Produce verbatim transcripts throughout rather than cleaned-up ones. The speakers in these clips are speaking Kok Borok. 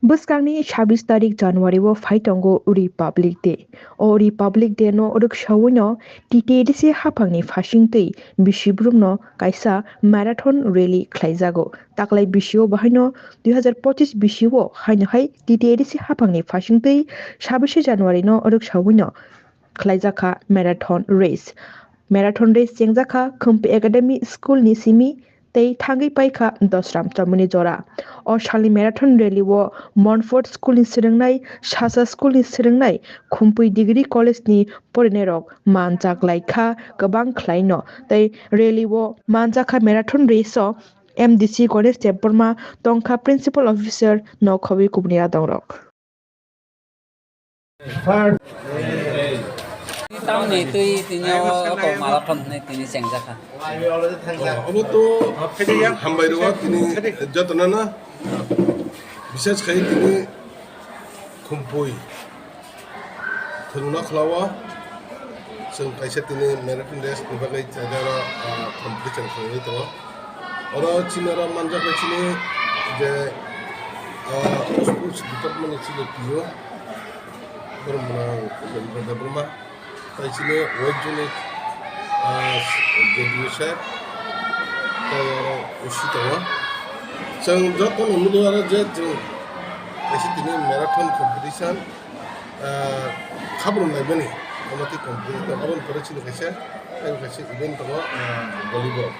Bwskangni sabis tarik January o phai tongo Republic Day. O Republic Day no rwksaui no T T A D C haphangni phasing twi bisi brumno kaisa marathon rally khlaijago. Taklai bisi o bahaino dui hazar pochis bisi o haino hai T T A D C haphangni phasing twi sabisi January no rwksaui no khlaijakha marathon race. Marathon race chengjakha Khumpi Academy School ni simi tei thangwi paikha Dosram Chomoni jora. O salni marathon rally o Montfort School ni swrwngnai, Sasa School ni swrwngnai, Khumpui Degree College ni porinairok manjak laikha kwbang khlaino. Tei rally o manjakha marathon race o M D C Ganesh Debbarma tongkha Principal Officer nokhowi kubuni adongrok. Tamni twi tini o kok marathon hwnwi tini chengjakha. Obo to hambai rwo tini jotono no, bises khai tini Khumpui thwngno khlawo. Chwng kaisa tini marathon race ni bagwi chaida oro, ah, competition khlaiwi tongo. Oro chini oro manjaknai chini je, ah, sports department ni chini P O, borok mwnang Upendra Debbarma, tai chini west zone ni, ah, J D U sir, tai oro O C tongo. Chwng joto no mili oro je chwng kaisa tini marathon competition, ah, khabrwng laimani, omo tei competition, aboni pore chini kaisa, tei kaisa event tongo, ah, volleyball,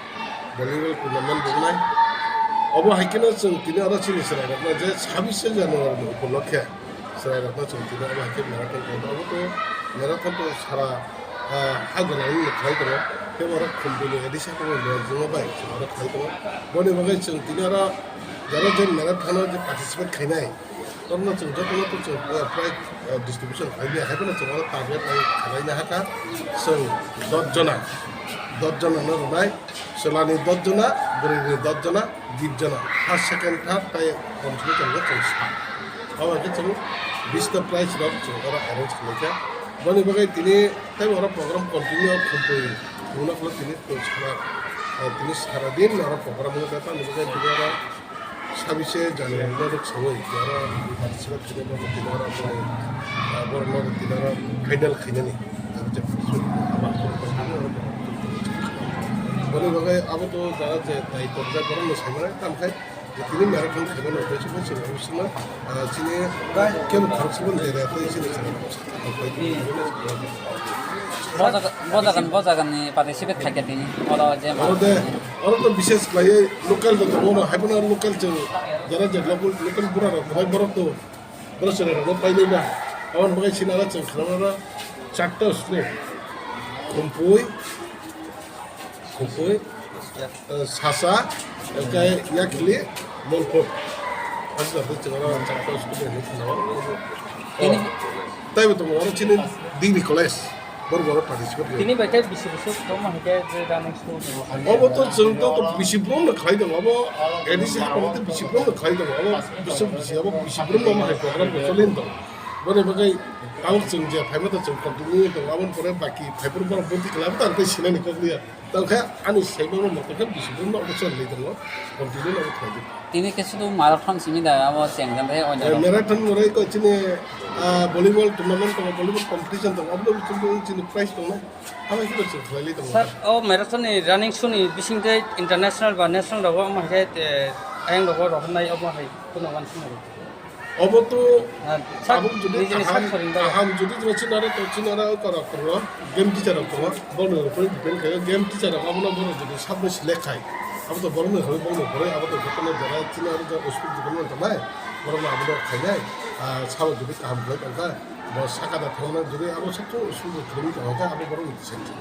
volleyball tournament wngnai. Obo hai kheno chwng tini oro chini chwrairokno je sabise January ni upolokhe chwrairokno chwng tini obo hai khe marathon khaio. Obo to marathon to sara, ah, ha gwnangni khlai tongo, tei borok Khumpui ni A D C haphangni lojingo bai chwng oro khlai tongo. Boni bagwi chwng tini oro jara je marathon o je participate khainai, Torno chwng jotono to chwng, eh, prize, eh, distribution khlai liya, hai phano chwng oro target lai khlaina hakha, chwng dos jona, dos jona no rwnai, chwlani dos jona, bwrwini dos jona, gift jona, first, second, third, tai komsini chwng sa. Abo hai khe chwng bis ta prize rok chwng oro arrange khlai kha. Boni bagwi tini tei oro program continue Khumpui wngna phano tini sara, eh, tini sara din oro program wngkha, tamni bagwi tini oro Sabise January no rwksaui oro participate khainai, borok tini oro boni, ah, borok no tini oro final khainani. Boni bagwi abo to jara je tai tongjak borok no sai mano, tamo khe tini marathon khaimano tei chini, ah, chini kebo khoroksa bo nai rw tei chini. Bo jaga, bo jaga ni participate khaikha tini. Oro je oro de, oro to bises khlaiwi local bo tongo, oro hai phano local chwng jara je local, local bura rok tongo, borok to, borok chwrai rok no painai ba. Aboni bagwi chini oro chwng khlaiwi oro charta school, Khumpui, Khumpui, eh, Sasa, hwnkhe Yakhli, Montfort. Aswk khe chwng oro chakta school ni hinwi khna o. Tini taibo tongo oro chini degree college. Borok borok participate khaio. Tini bai khe bisi bisi tongma hai khe je running school ni. Obo to chwng to, to bisi brum no khlai tongo. Obo A D C haphang tei bisi brum no khlai tongo. Obo bisi bisi, obo bisi brum no omo hai program bo choli tongo. Boni bagwi tabuk chwng je phaima to chwng continue tongo. Aboni pore baki phaiphuru borok bwtwi khlai bo tang tei sinani kok liya. Tongkhe ani saimano moto khe bisi brum no obo choli tongo, continue no obo khlai di. Tini khe sudu marathon simi da abo chengjan tei onya rok. Marathon morai ko chini, ah, volleyball tournament tongo, volleyball competition tongo, abo chini, chini prize tongo. Abo khe chwng khlai li tongo. Sir, o marathon ni running shoe ni bising tei international ba national rogo omo hai khe, eh, ayang rogo rohornai omo hai kheno wansukmani. Obo to, ah, sak abo jodi nijini kaham, sak soring daw. Kaham jodi jodi chini aro to chini aro to rok tongo, game teacher rok tongo, borok ni upor depend khayo, game teacher rok abono borok jodi sabno select khai, abo to borok ni hoi borok ni hoi, abo to jotono jora chini aro jora school jotono tongnai, borok no abono khainai, ah, sabo jodi kaham khlai tongkha, bo saka da thangna jodi abo sabto school kwrwngwi tongkha, abo borok ni decide.